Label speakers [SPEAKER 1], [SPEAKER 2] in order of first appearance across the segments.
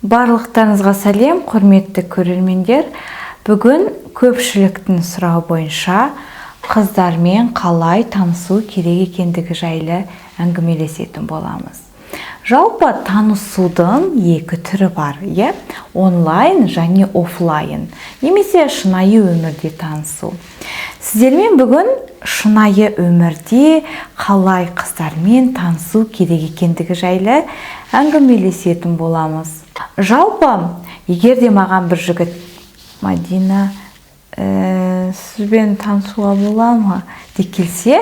[SPEAKER 1] Барлықтарыңызға сәлем, құрметті көрермендер! Бүгін көпшіліктің сұрауы бойынша қыздармен қалай танысу керек екендігі жайлы әңгімелесетін боламыз. Жалпы танысудың екі түрі бар, иә? Онлайн және офлайн, немесе шынайы өмірде танысу. Сіздермен бүгін шынайы өмірде қалай қыздармен танысу керек екендігі жайлы әңгімелесетін боламыз. Жалпы, егер де маған бір жігіт: «Мадина, сізбен танысуға бола ма?» – деп келсе,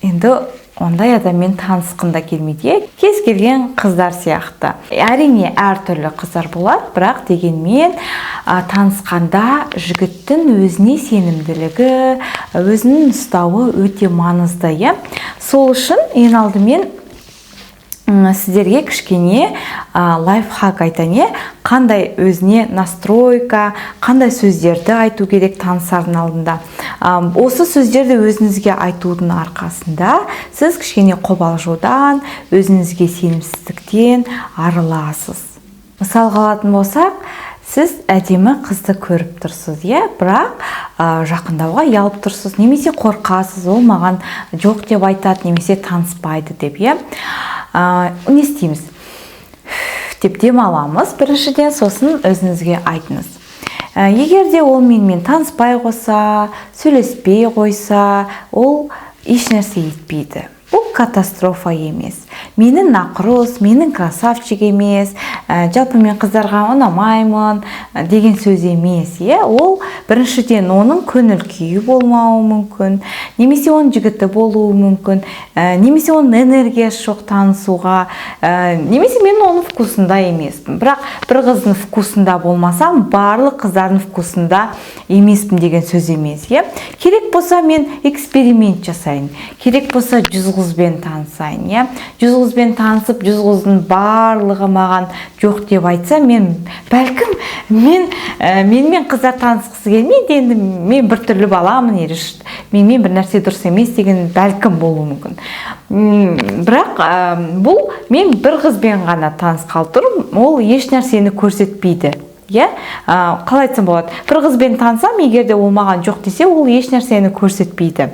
[SPEAKER 1] енді ондай адаммен танысқым да келмейді, иә, кез келген қыздар сияқты. Әрине, әртүрлі қыздар болады, бірақ дегенмен танысқанда жігіттің өзіне сенімділігі, өзінің ұстауы өте маңызды, иә. Сол үшін ең алдымен сіздерге кішкене лайфхак айтайын, иә, қандай өзіне настройка, қандай сөздерді айту керек танысардың алдында. Осы сөздерді өзіңізге айтудың арқасында сіз кішкене қобалжудан, өзіңізге сенімсіздіктен арыласыз. Мысалға алатын болсақ, сіз әдемі қызды көріп тұрсыз, иә, бірақ жақындауға ұялып тұрсыз немесе қорқасыз, ол маған жоқ деп айтады немесе таныспайды деп, иә. Не істейміз? Деп демаламыз біріншіден, сосын өзіңізге айтыңыз: Егер де ол менімен таныспай қойса, сөйлеспей қойса, ол ешнәрсе етпейді, бұл катастрофа емес, менің нақұрыс, менің красавчик емес, жалпы мен қыздарға ұнамаймын деген сөз емес, иә. Ол біріншіден оның көңіл күйі болмауы мүмкін, немесе оның жігіті болуы мүмкін, немесе оның энергиясы жоқ танысуға, немесе мен оның вкусында емеспін. Бірақ бір қыздың вкусында болмасам, барлық қыздардың вкусында емеспін деген сөз емес, иә. Керек болса, мен эксперимент жасайын, керек болса, 100 қызбен танысайын, иә. 100 қызбен танысып, 100 қыздың барлығы маған жоқ деп айтса, мен бәлкім менімен қыздар танысқысы келмейді, енді мен біртүрлі баламын или менімен бір нәрсе дұрыс емес деген бәлкім болуы мүмкін. Бірақ бұл мен бір қызбен ғана танысқалы тұрмын, ол еш нәрсені көрсетпейді, иә. Қалай айтсам болады, бір қызбен танысам, егер де ол маған жоқ десе, ол еш нәрсені көрсетпейді.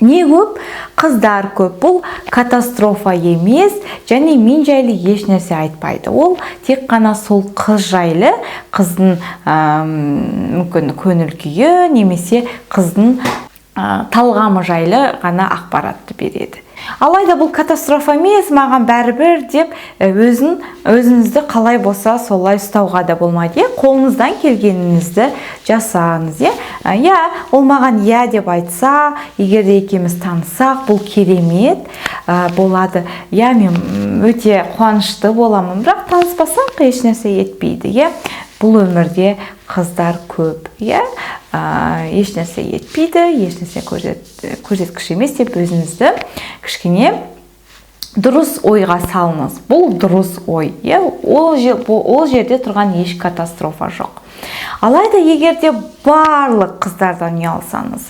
[SPEAKER 1] Не көп, қыздар көп, бұл катастрофа емес және мен жайлы еш нәрсе айтпайды. Ол тек қана сол қыз жайлы, қыздың мүмкін көңіл күйі немесе қыздың талғамы жайлы ғана ақпаратты береді. Алайда бұл катастрофа емес, маған бәрібір деп өзіңізді қалай болса солай ұстауға да болмайды, иә. Қолыңыздан келгеніңізді жасаңыз, иә. Иә, ол маған иә деп айтса, егер де екеуміз таныссақ, бұл керемет болады, иә, мен өте қуанышты боламын. Бірақ таныспасақ, ешнәрсе етпейді, иә. Бұл өмірде қыздар көп, иә, ешнәрсе етпейді, ешнәрсе көрсеткіш емес деп өзіңізді кішкене дұрыс ойға салыңыз. Бұл дұрыс ой, иә. Ол жерде тұрған еш катастрофа жоқ. Алайда егер де барлық қыздардан ұялсаңыз,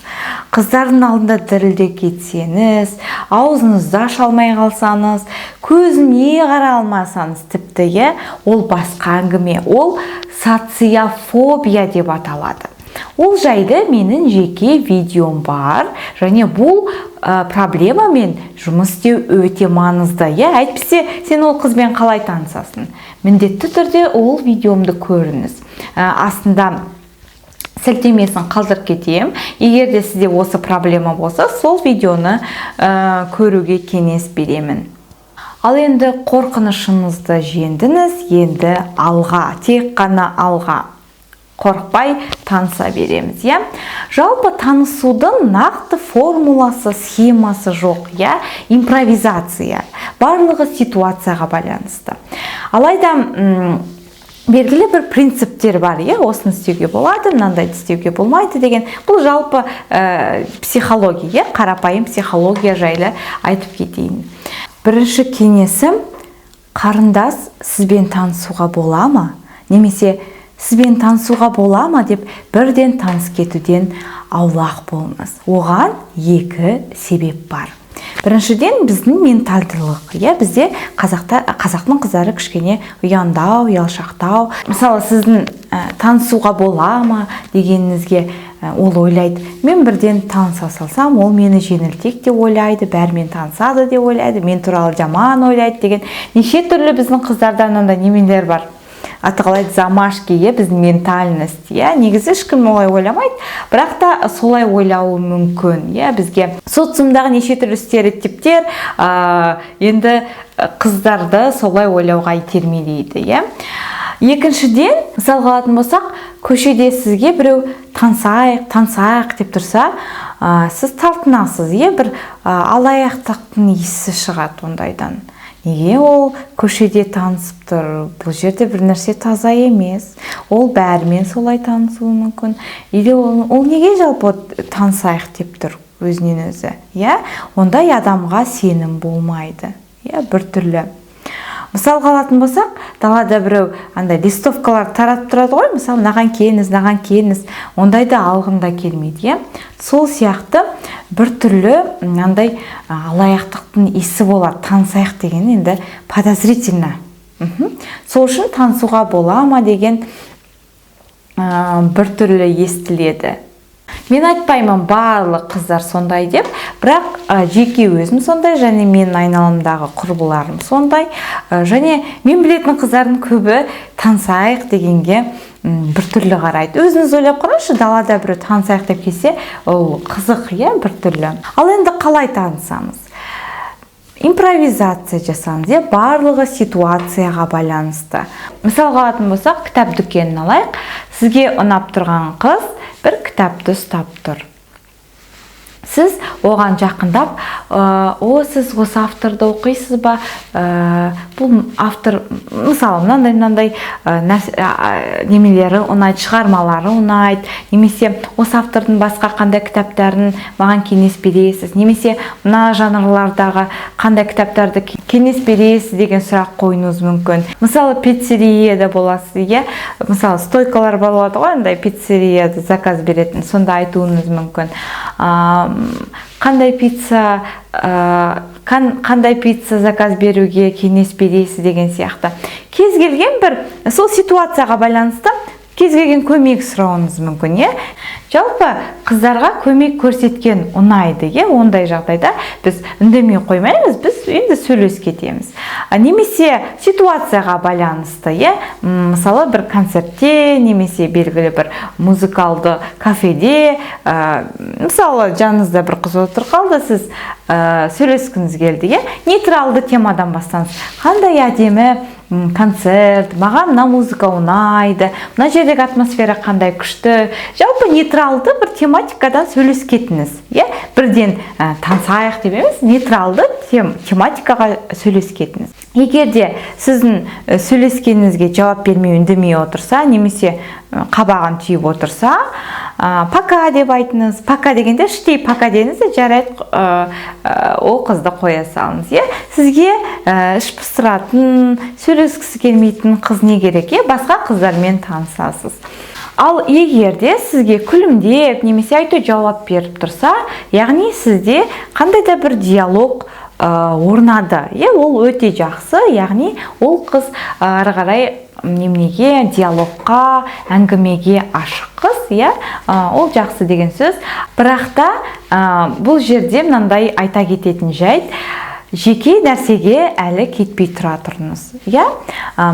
[SPEAKER 1] қыздардың алдында дірілдеп кетсеңіз, аузыңызды аша алмай қалсаңыз, көзіне қарай алмасаңыз тіпті, иә, ол басқа әңгіме. Ол социофобия деп аталады. Ол жайлы менің жеке видеом бар және бұл проблемамен жұмыс істеу өте маңызды, иә. Әйтпесе сен ол қызбен қалай танысасың? Міндетті түрде ол видеомды көріңіз. Астында сілтемесін қалдырып кетемін. Егер де сізде осы проблема болса, сол видеоны көруге кеңес беремін. Ал енді қорқынышыңызды жеңдіңіз, енді алға, тек қана алға, қорықпай таныса береміз, иә. Жалпы танысудың нақты формуласы, схемасы жоқ, иә, импровизация, барлығы ситуацияға байланысты. Алайда белгілі бір принциптер бар, иә, осыны істеуге болады, мынандайды істеуге болмайды деген. Бұл жалпы психология, иә, қарапайым психология жайлы айтып кетейін. Бірінші кеңесім: «Қарындас, сізбен танысуға бола ма?» немесе «Сізбен танысуға бола ма?» деп бірден таныс кетуден аулақ болыңыз. Оған екі себеп бар. Біріншіден, біздің ментальдылық, иә, бізде қазақта, қазақтың қыздары кішкене ұяңдау, ұялшақтау. Мысалы, сіздің «танысуға бола ма» дегеніңізге ол ойлайды: мен бірден таныса салсам, ол мені жеңілтек деп ойлайды, бәрімен танысады деп ойлайды, мен туралы жаман ойлайды деген неше түрлі біздің қыздарда мынандай неменелер бар, аты қалай, замашки, иә, біздің ментальность, иә. Негізі ешкім олай ойламайды, бірақ та солай ойлауы мүмкін, иә. Бізге социумдағы неше түрлі стереотиптер енді қыздарды солай ойлауға итермелейді, иә. Екіншіден, мысалға алатын болсақ, көшеде сізге біреу «танысайық, танысайық» деп тұрса, сіз тартынасыз, иә, бір алаяқтықтың иісі шығады ондайдан. Неге ол көшеде танысып тұр? Бұл жерде бір нәрсе таза емес. Ол бәрімен солай танысуы мүмкін или ол неге жалпы «танысайық» деп тұр өзінен өзі, иә? Ондай адамға сенім болмайды, иә, біртүрлі. Мысалға алатын болсақ, далада біреу андай листовкалар таратып тұрады ғой, мысалы, «мынаған келіңіз, мынаған келіңіз», ондайды алғым да келмейді, иә. Сол сияқты біртүрлі мынандай алаяқтықтың иісі болады «танысайық» деген, енді подозрительно. Сол үшін «танысуға бола ма» деген біртүрлі естіледі. Мен айтпаймын барлық қыздар сондай деп, бірақ жеке өзім сондай және менің айналамдағы құрбыларым сондай, және мен білетін қыздардың көбі «танысайық» дегенге біртүрлі қарайды. Өзіңіз ойлап қараңызшы, далада біреу «танысайық» деп келсе, ол қызық, иә, біртүрлі. Ал енді қалай танысамыз? Импровизация жасаңыз, иә, барлығы ситуацияға байланысты. Мысалға алатын болсақ, кітап дүкенін алайық. Сізге ұнап тұрған қыз бір кітапты ұстап тұр. Сіз оған жақындап: «О, сіз осы авторды оқисыз ба? Бұл автор, мысалы, мынандай мынандай немелері ұнайды, шығармалары ұнайды», немесе «осы автордың басқа қандай кітаптарын маған кеңес бересіз», немесе «мына жанрлардағы қандай кітаптарды кеңес бересіз» деген сұрақ қоюыңыз мүмкін. Мысалы, пиццерияда боласыз, иә, мысалы, стойкалар болады ғой андай пиццерияда заказ беретін, сонда айтуыңыз мүмкін: «Қандай пицца заказ беруге кеңес бересіз» деген сияқты. Кез келген бір сол ситуацияға байланысты кез келген көмек сұрауыңыз мүмкін, иә. Жалпы қыздарға көмек көрсеткен ұнайды, иә. Ондай жағдайда біз үндемей қоймаймыз, біз енді сөйлесіп кетеміз. Немесе ситуацияға байланысты, иә, мысалы, бір концертте немесе белгілі бір музыкалды кафеде, мысалы, жаныңызда бір қыз отырып қалды, сіз сөйлескіңіз келді, иә. Нейтралды темадан бастаңыз: «Қандай әдемі концерт, маған мына музыка ұнайды, мына жердегі атмосфера қандай күшті». Жалпы нейтралды бір тематикадан сөйлесіп кетіңіз, иә. Бірден «танысайық» деп емес, нейтралды тематикаға сөйлесіп кетіңіз. Егер де сіздің сөйлескеніңізге жауап бермей, үндемей отырса немесе қабағын түйіп отырса, «пока» деп айтыңыз. «Пока» дегенде іштей «пока» деңіз де, жарайды, ол қызды қоя салыңыз, иә. Сізге іш пыстыратын, сөйлескісі келмейтін қыз не керек, иә? Басқа қыздармен танысасыз. Ал егер де сізге күлімдеп немесе айту жауап беріп тұрса, яғни сізде қандай да бір диалог орнады, иә, ол өте жақсы. Яғни ол қыз ары қарай неменеге, диалогқа, әңгімеге ашық қыз, иә, ол жақсы деген сөз. Бірақ та бұл жерде мынандай айта кететін жайт: жеке нәрсеге әлі кетпей тұра тұрыңыз, иә.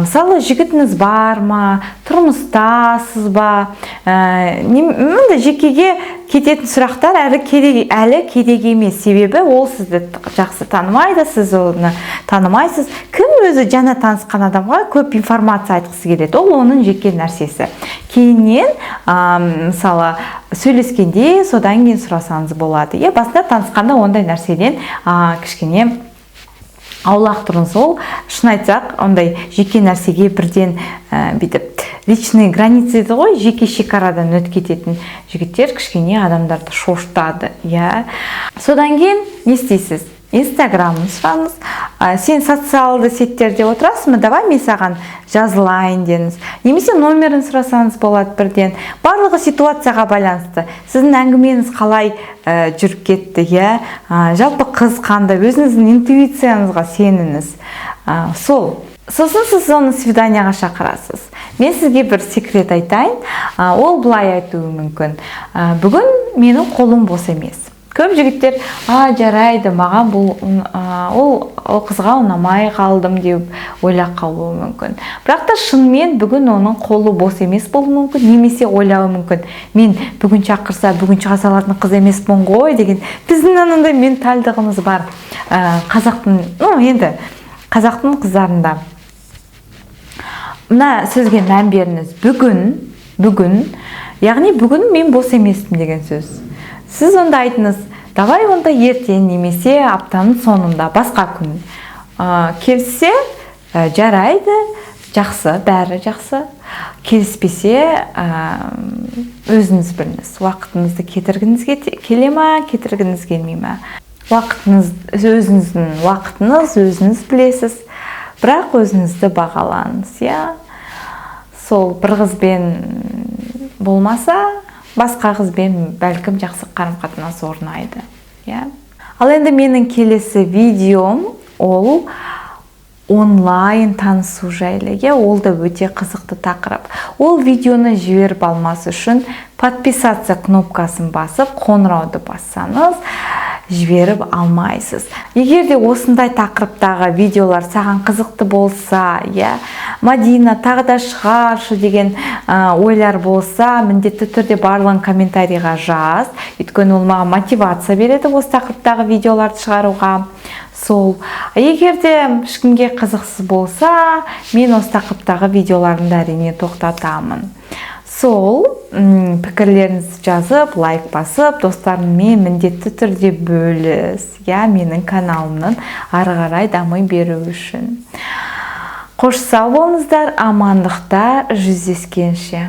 [SPEAKER 1] Мысалы, жігітіңіз бар ма, тұрмыстасыз ба, мындай жекеге кететін сұрақтар әлі керек емес. Себебі ол сізді жақсы танымайды, сіз оны танымайсыз. Кім өзі жаңа танысқан адамға көп информация айтқысы келеді? Ол оның жеке нәрсесі. Кейіннен, мысалы, сөйлескенде, содан кейін сұрасаңыз болады, иә. Басында танысқанда ондай нәрседен кішкене аулақ тұрыңыз. Ол, шын айтсақ, ондай жеке нәрсеге бірден бүйтіп личные границы дейді ғой, жеке шекарадан өтіп кететін жігіттер кішкене адамдарды шошытады, иә. Содан кейін не істейсіз? Инстаграмын сұраңыз. Сен социалды сетьтерде отырасың ба, давай мен саған жазылайын деңіз немесе номерін сұрасаңыз болады бірден. Барлығы ситуацияға байланысты, сіздің әңгімеңіз қалай жүріп кетті, иә. Жалпы қыз қандай, өзіңіздің интуицияңызға сеніңіз. Сол сосын сіз оны свиданияға шақырасыз. Мен сізге бір секрет айтайын. Ол былай айтуы мүмкін: «Бүгін менің қолым бос емес». Көп жігіттер: «А, жарайды, маған бұл ол қызға ұнамай қалдым», – деп ойлап қалуы мүмкін. Бірақ та шынымен бүгін оның қолы бос емес болуы мүмкін немесе ойлауы мүмкін: «Мен бүгін шақырса, бүгін шыға салатын қыз емеспін ғой» деген. Біздің анандай ментальдығымыз бар, қазақтың, ну, енді қазақтың қыздарында. Мына сөзге мән беріңіз: «Бүгін». «Бүгін», яғни бүгін мен бос емеспін деген сөз. Сіз онда айтыңыз: «Давай онда ертең немесе аптаның соңында, басқа күн». Келіссе, жарайды, жақсы, бәрі жақсы. Келіспесе, өзіңіз біліңіз, уақытыңызды кетіргіңіз келе ма, кетіргіңіз келмей ма. Уақытыңыз өзіңіздің уақытыңыз, өзіңіз білесіз, бірақ өзіңізді бағалаңыз, иә. Сол бір қызбен болмаса, басқа қызбен бәлкім жақсы қарым қатынас орнайды, иә. Ал енді менің келесі видеом ол онлайн танысу жайлы, иә. Ол да өте қызықты тақырып. Ол видеоны жіберіп алмас үшін подписаться кнопкасын басып, қоңырауды бассаңыз, жіберіп алмайсыз. Егер де осындай тақырыптағы видеолар саған қызықты болса, иә, «Мадина, тағы да шығаршы» деген ойлар болса, міндетті түрде барлығын комментарийға жаз, өйткені ол маған мотивация береді осы тақырыптағы видеоларды шығаруға. Сол егер де ешкімге қызықсыз болса, мен осы тақырыптағы видеоларымды, әрине, тоқтатамын. Сол пікірлеріңізді жазып, лайк басып, достарыңмен міндетті түрде бөліс, иә, менің каналымның ары қарай дами беруі үшін. Қош, сау болыңыздар, амандықта жүздескенше!